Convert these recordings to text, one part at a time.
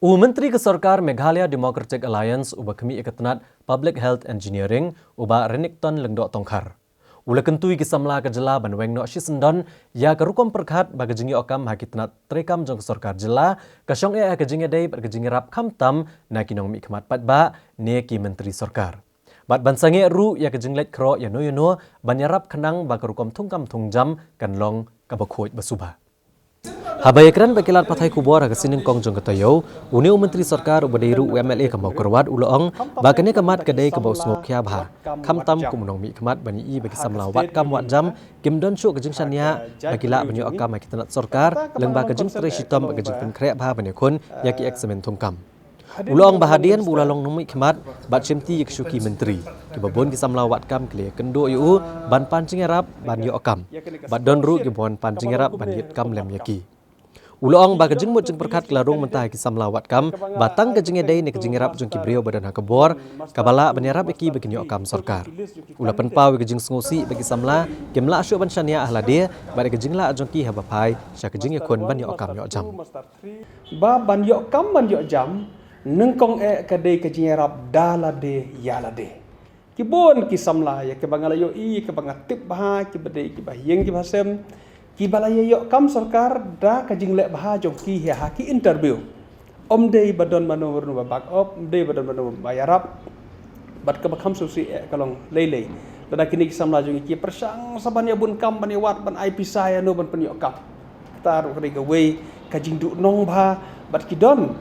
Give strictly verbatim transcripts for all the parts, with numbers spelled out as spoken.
U Myntri ka Sorkar Meghalaya Democratic Alliance uba khmih ïa ka tnat Public Health Engineering, u Bah Renikton Lyngdoh Tongkhar, u la kyntu ïa ki samla ka jylla ban weng noh shisyndon ïa ka rukom pyrkhat ba ka jingïoh kam ha ki tnat treikam jong ka sorkar jylla ka shong eh ha ka jingïadei bad ka jingïarap khamtam na ki nongmihkhmat paidbah ne ki myntri sorkar, bad ban sangeh ruh ïa ka jingleit khroh ïano ïano ban ïarap khnang ba ka rukom thungkam thungjam kan long kaba khuid ba suba. Haba ïakren bad ki lad pathai khubor ha ka sien nyngkong jong ka taïew, une u myntri sorkar uba dei ruh u MLA ka Mawkyrwat u la ong ba kane ka mat ka dei kaba u sngewkhia bha, khamtam kum u nongmihkhmat ban ïohi ba ki samla wad kam wad jam kim don shuh ka jingshaniah ba ki lah ban ïoh kam ha ki tnat sorkar lyngba ka jingtrei shitom bad ka jingpynkhreh bha ban ïakhun ïa ki exam thungkam. U la ong ba hadien ba u la long nongmihkhmat bad shimti ïa ki shuki myntri, kiba bun ki samla wad kam ki la ïakynduh ïa u ban pan jingïarap ban ïoh kam, bad don ruh kiba wan pan jingïarap ban ïit kam lem ïa ki. U la ong ba ka jingmut jingpyrkhat ka la rung mynta ha ki samla wad kam ba tang ka jingïadei ne ka jingïarap jong ki briew ba don ha ka bor kaba lah ban ïarap ïa ki ba kin ïoh kam sorkar. U la pynpaw ïa ka jingsngewsih ba ki samla kim lah shuh ban shaniah ha lade bad ïa ka jinglah jong ki haba phai sha ka jingïakhun ban ïoh kam ïoh jam. Ba ban ïoh kam ban ïoh jam, nyngkong eh ka dei ka jingïarap da lade ïa lade. Ki bun ki samla ïa kiba nga la ïohi, ïa kiba nga tip bha, kiba dei kiba ïeng kiba sem, kiba la ïa ïoh kam sorkar da ka jingleh bha jong ki ha ki interview. Ym dei ba don mano mano ba back up, ym dei ba don mano ba ïarap. Bad kaba kham sngewsih eh ka long lei lei, lada kine ki samla jong ngi ki pyrshang sa ban ïa bun kam, ban ïa wad, ban ai pisa ïano ban pynïoh kam. Kata ruh ka dei kawei ka jingduhnong bha. Bad ki don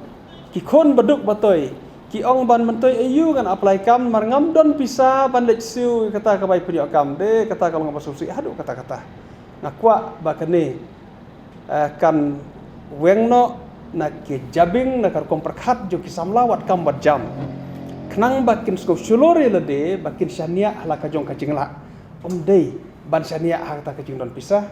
ki khun ba duk ba toi, ki ong ban, myntoi aiu ngan apply kam, mar ngam don pisa ban leit siew kata ka bai pynïoh kam. Dei kata ka long kaba sngewsih haduh katta katta. Nga kwah ba kane, eh, kan weng noh na ki jabieng, na ka rukom pyrkhat jong ki samla wad kam wad jam, khnang ba kin sngewshlur ïa lade, ba kin shaniah ha la ka jong ka jinglah. Ym dei ban shaniah ha kata ka jingdon pisa,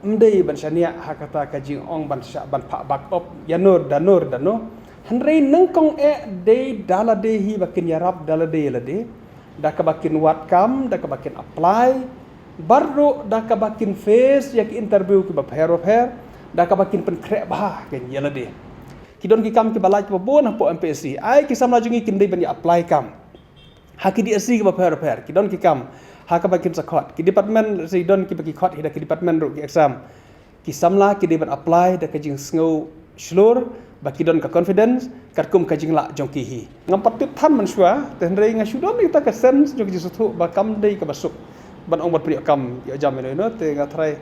ym dei ban shaniah ha kata ka jingong ban shah ban phah back up ïano da no da no. Hynrei nyngkong eh dei da lade hi ba kin ïarap da lade ïa lade, da kaba kin wad kam, da kaba kin apply, bad ruh da kaba kin face ïa ki interview kiba pher ba pher, da kaba kin pynkhreh bha kein ïa lade. Ki don ki kam kiba lait kiba bun hapoh MPSC, ai ki samla jong ngi kim dei ban ïa apply kam ha ki DSC kiba pher ba pher. Ki don ki kam ha kaba kin sa khot, ki department, sa don kiba ki khot hi da ki department ruh ki exam. Ki samla ki dei ban apply da ka jingsngewshlur, ba ki don ka confidence katkum ka jinglah jong ki hi. Ngam pat tip than mynshuwa, te hynrei nga shu don ïa kata ka sense jong ka jingsngewthuh ba kam dei kaba suk ban ong ban pynïoh kam ïoh jam ïano ïano, te nga tharai,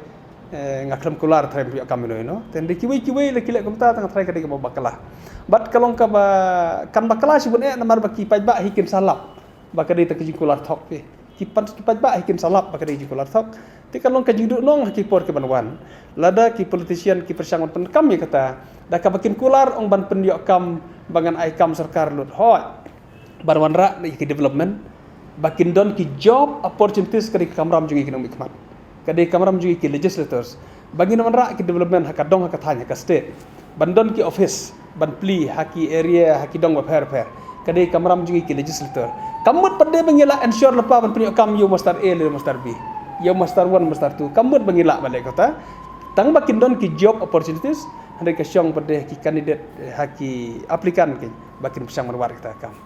eh, nga khlem kular tharai ban pynïoh kam ïano ïano. Te hynrei kiwei kiwei la ki leh kumta, te nga tharai ka dei kaba bakla. Bad ka long kaba kan bakla shibun eh namar ba ki paidbah hi kin sa lap ba ka dei tang ka jingkular thok phi. Ki pan, ki paidbah hi kin sa lap ba ka dei jingkular thok. Te ka long ka jingduhnong ha ki por kiban wan, lada ki politician ki pyrshang ban pyndonkam ïa kata da kaba kin kular ong ban pynïoh kam ba ngan ai kam sorkar lut, hooid, ban wanrah ïa ki development, ba kin don ki job opportunities, ka dei ka kamram jong ngi ki nongmihkhmat, ka dei ka kamram jong ngi ki legislators, ba ngin wanrah ki development ha ka dong, ha ka thaiñ, ha ka state, ban don ki office ban plie ha ki area, ha ki dong ba pher pher, ka dei ka kamram jong ngi ki legislator. Kam mut pat de ba ngi lah ensure lypa ban pynïoh kam ïa u master A lane master B, ïa u master one, master two, kam mut ba ngi lah ban leh kata. Tang ba kin don ki job opportunities, hynrei ka shong pat de ki candidate, eh, ha ki applicant kein ba kin pyrshang ban wad ïa kata ka kam.